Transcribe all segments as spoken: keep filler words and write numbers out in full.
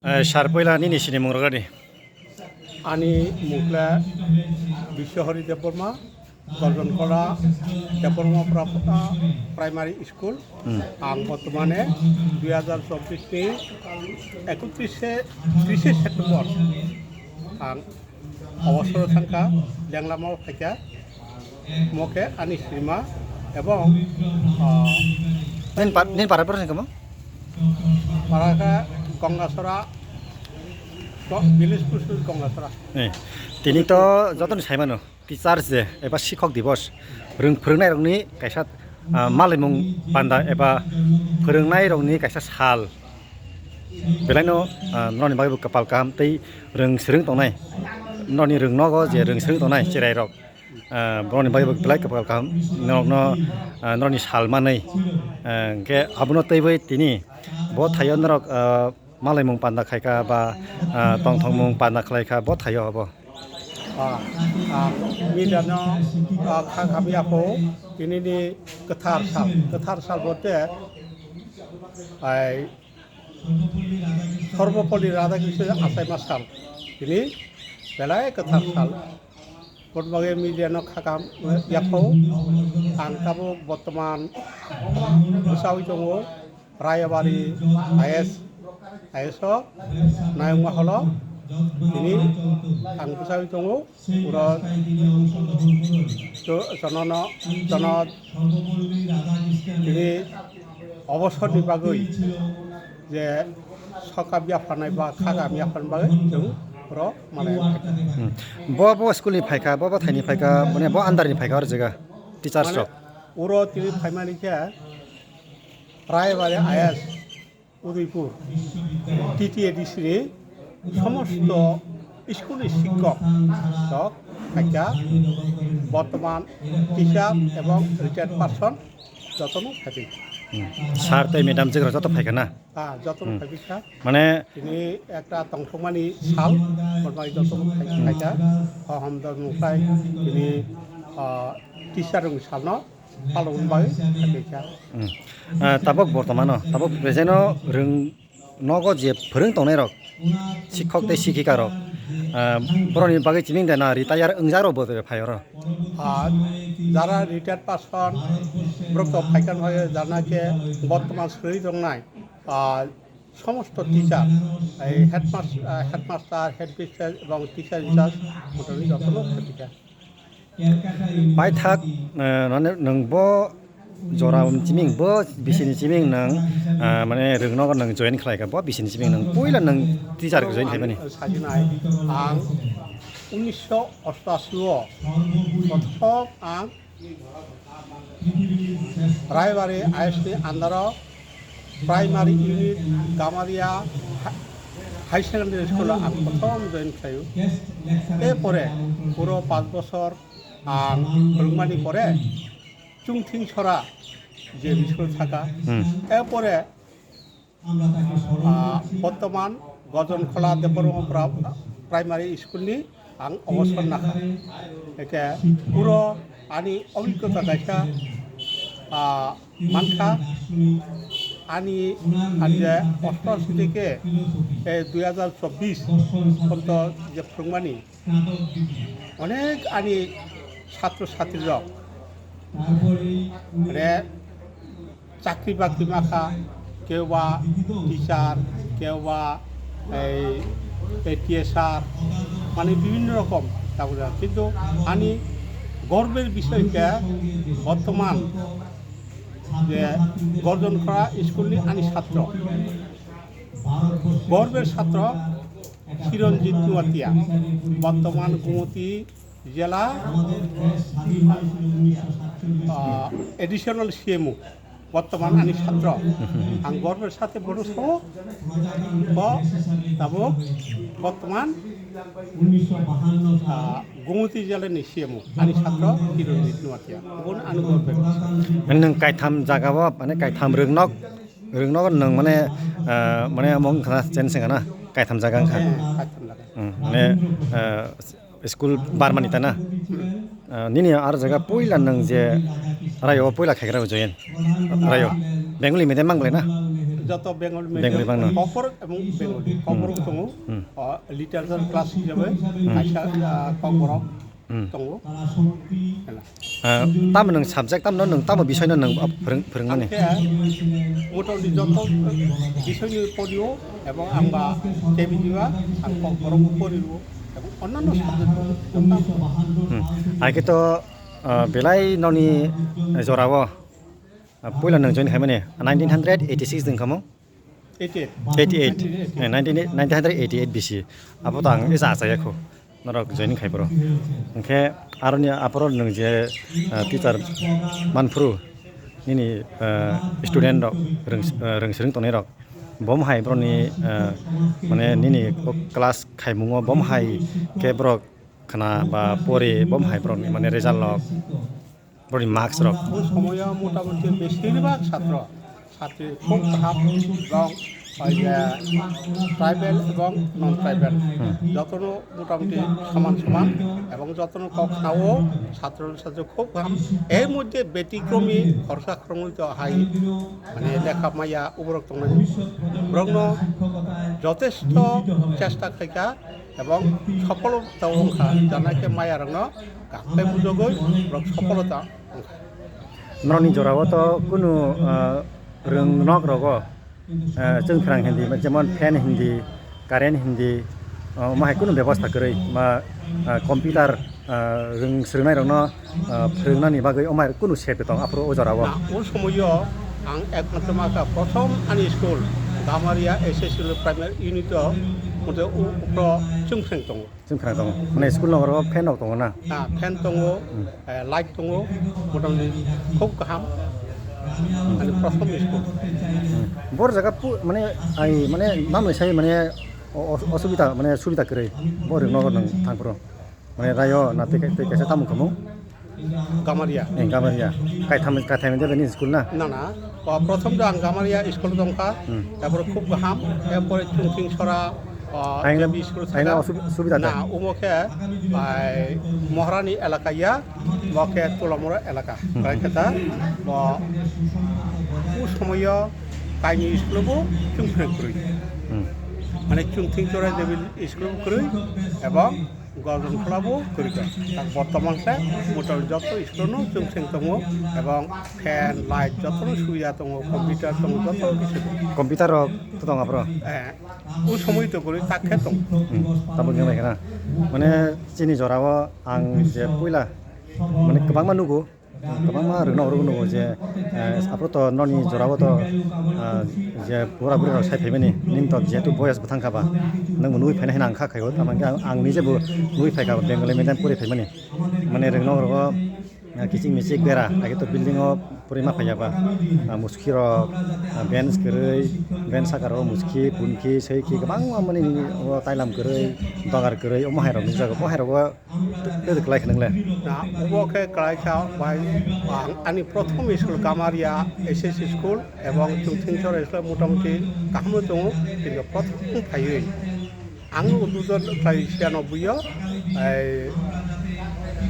Eh, sar poila nini sinimung rwgadi. Ani mukle Biswahari Debbarma, Gorjonkhola Debbarma Pra-, Primary School. Hmm. Ang bortomane dui hajar chobbish ni ekotrishe, trishe September ang obosoro thangkha, Lenglamao phaikha. Moke ani sima ebong, ah, Nin pa-, nin para porsi kamo? Para kha Gangasora, Go-, village president Gangasora. Eh, tini to jotoni saimano. Teachers Day eba Sikhok Divos, rwng-, phwrwngnairokni kaisa, ah, malaimung panda eba phwrwngnairokni kaisa sal. Belaino, ah, norokni bagwi bo kwpal kaham tei rwng swrwng tongnai. Norokni rwng nogo je rwng swrwng tongnai cherairok, ah, borokni bagwi bo belai kwpal kaham norokno, ah, norokni sal manwi. Ah, hwnkhe abono teibo tini bo thaio norok, ah, malaimung panda khaikha ba, ah, tongthokmung panda khlaikha bo thaio abo. Ah, ah, media no, ah, kha khamya pho, tini ni kwthar sal, kwthar sal bolte, ai, Sarvapalli Radhakrishna achaima sal, tini belai kwthar sal. Bot bagwi media no kha kam, eh, yapho, ang tabuk bortoman bwsawi tongo. Rayabari I S, I S o nayokma holo tini ang bwsai tongo, uro jo-, jonono, jono tini obosorni bagwi je sokam yapharnai ba khagam yapharnai bagwi chwng oro mane. Hmm. Bo, bo school ni phaikha, bo, bo thaini phaikha, mane bo under ni phaikha oro jaga teachers mane rok. Uro tini phaimani khe Rayabari I S, Udaipur, T T A D C ni somosto school ni sikkok rok khaikha, bortoman teacher ebong retired person jotono phaikha. Hmm. Sir tei madam je joto phaikha na? Ah, jotono Hmm. phaikha. Mane tini ekta tongthokmani sal, bormai jotono phai-, phaikha, hohom dormo khlai tini, ah, teacher rokni salno palokna bagwi khaikha. Hmm. Ah, tabuk bortomano, tabuk present o rwng nogo je phwrwng tongnai rok, sikhok tei sikhika rok, ah, borokni bagwi chiming de na retire wngjak rok bo phai oro? Ah, jara retired person borok to phaikha, jana khe bortoman swrwi tongnai, ah, somosto teacher, ei headmas-, ah, headmaster, headmistress ebong teacher in charge, motamoti jotono phaikha. Paithak, eh, mane nwng bo jora chiming, bo bisini chiming nwng, ah, mane rwngnogo nwng join khlaikha, bo bisini chiming nwng puila nwng teacher join khlaimani? Sajinai, ang unisho ostashi o prothom ang Rayabari I S ni under o primary unit Gamaria ha-, high secondary school o ang prothom join khlaio. Erpore puro panch bochor ang phwrwngmani pore Chungthingsora je school thaka. Hmm. Erpore Ah, bortoman Gorjonkhola Debbarma Pra-, Primary School ni ang obosor nakha. Eke puro ani obhiggota kaisa, ah, mankha. Ani, ani je osto theke, eh, dui hajar chobbish porjonto je phwrwngmani, onek ani satro satrirok, mane, chakri bakri makha, keu ba teacher, keu ba ei A T S R, mane bibhinno rokom tabuk. Kintu ani gorbor bishoy khe bortoman je Gorjonkhola school ni ani satro, gorbor satro Chiranjit Nuatia, bortoman Gumoti jela, ah, additional C M O, bortoman ani satro. Ang gorbor sathe bono sao, bo tabuk bortoman, ah, Gumoti jela ni C M O, ani satro Chiranjit Nuatia. Bono ani gorbor. Nwng kaitham jaga o, mane kaitham rwngnok, rwngnok nwng mane, ah, mane omo wngkha na, chance wngkha na, kaitham jaga wngkha. Eh, kaitham jaga. Hmm, mane, ah, school barmani ta na? Ah, nini aro jaga puila nwng je rayo puila khaigra join. Rayo. Bengali medium mang belai na? Joto Bengali medium, Bengali bangno. Kokborok ebong Bengali. Hmm. Kokborok tongo. Hmm. O, literature class hisabe Hmm. kaisa, ah, Kokborok Hmm. tongo. Hela. Ah, tamo nwng subject, tamo nwng tamo bisoino nwng, ah, phwrwng-, phwrwngmani? Ang khe motamoti joto bisoino porio ebong ang ba K B G ba ang Kokborok porio ebong onnanno subject bo joto. Hmm. Hai khe to, ah, belai noni jorao Ah, puila nwng join khaimani nineteen hundred eighty-six nwng khamu? Eighty-eight. Eighty-eight. Eh, nineteen, nineteen hundred eighty-eight B C. Abo to ang esa achaya kho. Norok joining khai boro. Hwnkhe aroni aporo nwng je, ah, teacher manphuru nini, ah, student rok rwng, ah, rwng swrwng tongnai rok. Bom hai boroni, ah, mane nini o class khaimungo bom hai khe borok khna ba pori bom hai borokni mane result rok. Borokni marks rok. O somoyo motamoti beshirbhag chhatro, chhatri khub kaham ebong, oi je, tribal ebong non tribal. Hmm. Jotono motamoti soman soman ebong jotono kok khna-o chhatro chhatri khub kaham. Er moddhe betikromi khorsa khoroknwi to hai mane lekha maya uborok tongnai. Borokno jotesto chesta khlaikha. Ebong sopholota wngkha, janai khe mayarokno kaham khe bujogwi borok sopholota wngkha. Norokni jorao to kunu, ah, rwngnok rogo, ah, chwng phrang hindi, jemon fan hindi, current hindi, ah, omo hai kunu bebosta kwrwi, ba, ah, computer, ah, rwng swrwngnairokno ah, phwrwngnani bagwi omo hai kunu sep tong aphuru o jorao? Na, o somoio ang ekmatro ma kha prothom ani school Gamaria S S Primary Unit o, mode u-, upro chwngphreng tongo. Chwngphreng tongo. Mane school nogoro fan rok tongo na? Na, fan tongo, Hmm. eh, light tongo, motamoti khub kaham. Ani prothom school. Hmm. Bor jaga pu-, mane ai, mane namni sai mane o-, o-, osubida, mane subida kwrwi. Bo rwng nogo nang thangphuru. Mane rayo na tei, tei kaisa tamo khamung? Gamaria. Eh, Gamaria. Kaitham, kaitham de bini school na? Na, na. O, prothom do ang Gamaria school tongkha. Hmm. Tarpore khub kaham. Erpore Chungthing Sora, o, Aina, J B school aina thangkha. Osubi-, subida de? Na, omo khe, ai, Moharani elaka ya, bo khe Tulamura elaka. Hmm. Bai khe ta, bo, u somoyo kaini school bo Chungthing kwrwi. Hmm. Mane Chungthing Sora J B school bo kwrwi, ebong Gorjon Khola bo kwrwi kha. Tak bortoman khe motamoti joto school no chwng seng tongo, ebong fan, light joto no subida tongo, computer tongo, joto kisu tongo. Computer rok to tongo aphuru? Eh, o somoi to kwrwi tak khe tongo. Hmm, tabuk wngya bai khna. Mane chini jorao ang je puila mane kwbangma nugo. Kwbangma rwngno rwgo nugo je, eh, aphuru to noni jorao to, ah, je bura buri rok sai phaimani, nini to jehetu boyas bo thang kha ba, nwng bo nugwi phaina hino ang kha khaio, tamo hwnkhe ang, ang nije bo nugwi phai kha Bengali medium pori phaimani. Mane rwngno rwgo, ah, kiching miching bera, age to building o pori ma phaiya ba, ah, muski rok, ah, bench kwrwi, bench saka rok muski, punki, soiki kwbangma mani o tailam kwrwi, dogar kwrwi, omo hai rok nukjago, omo hai rogo Tei kwlai khe nwngle? Na, obo khe kwlai kha bai, ang ani prothom school Gamaria S S school ebong Chungthing Sora school motamoti kaham tongo, kintu prothom phaiwi ang o dujon khlai siya no buyo, ai,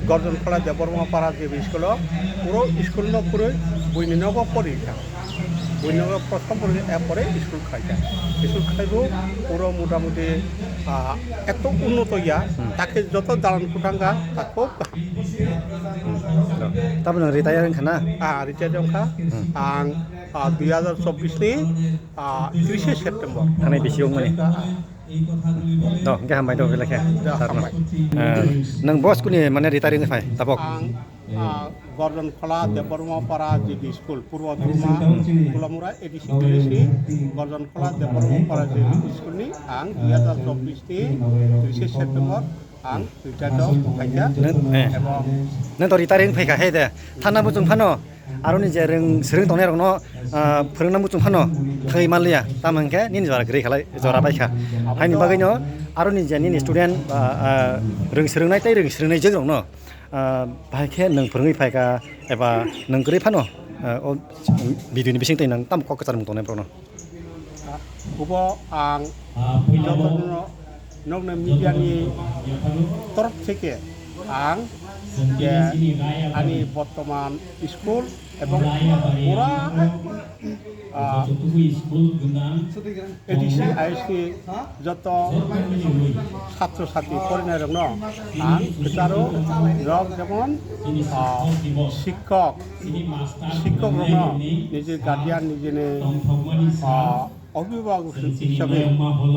Gorjon Khola Debbarma Para J B school o, puro school no kwrwi buini nogo pori kha. Buino prothom pore, erpore school khlaikha. School khlaibo puro motamoti, ah, eto unnoto ya, Hmm. Takhe joto dalan kuthang kha, ta khub kaham. Tabuk nwng retire wngkha na? Ah, retire wngkha. Hmm. Ang, ah, dui hazar chobbish ni, ah, trishe September. Thanai bisi wngmani? Ah, ah. Do, hwnkhe hambai do, belai khe. Do, Sir no. Hambai. Eh, nwng bo school ni mane retire wngwi phai, tabuk? Ang, ah, Gorjon Khola Debbarma Para J B School, Purbo Durma, Kulamura A D C village ni Gorjon Khola Debbarma Para J B School ni ang dui hazar chobbish ni trishe September ang retire do phaikha. Nwng, eh. Ebong Nwng to retire wng phaikha, he de. Thana bo chwng phano, aroni je rwng, swrwng tongnai rokno, ah, phwrwngna bo chwng phano thangwi manliya. Tamo hwnkhe nini jora kwrwi khalai, jora baikha. Haini bagwino aroni je nini student, ah, ah, rwng swrwngnai tei rwng swrwngnai jwk rokno, ah, bahai khe nwng phwrwngwi phaikha eba nwng kwrwi phano, ah, o video ni bisingtwi nwng tamo kok kwcharmung tongnai borokno? Kubo ang jotono nokno media ni torof theke ang je ani bortoman school ebong pura, ah, A D C I S ni joto satro satri porinai rokno ang kwcharo rok jemon, ah, sikkok, sikkok rokno nijini guardian nijini, ah, obhibhak hisabe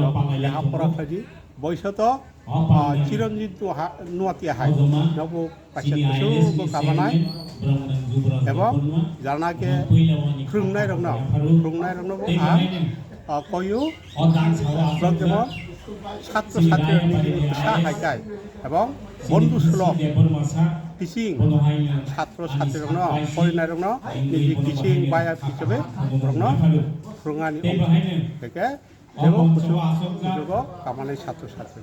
rok lekha pora khlaidi. Boisoto, ah, Chiranjit Nuha-, Nuatia hai nobo kaisa kusugo kamanai ebong janake khwrwngnairokno, khwrwngnairoknobo ang, ah, koyu, borok jemon satro satri nijini bwsa hai kai ebong bondhu sulok kiching satro satrikno porinairokno niji kiching baya hisabe borokno khwrwngani. Teke Jebo kuchuk, kuchugo kamanai satro satri.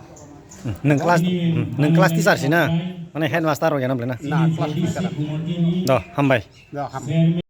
Hmm, nwng class, hmm, nwng class teacher si na? Mane headmaster rok ya na bole na? Na, class teacher. Do, hambai. Do, hambai.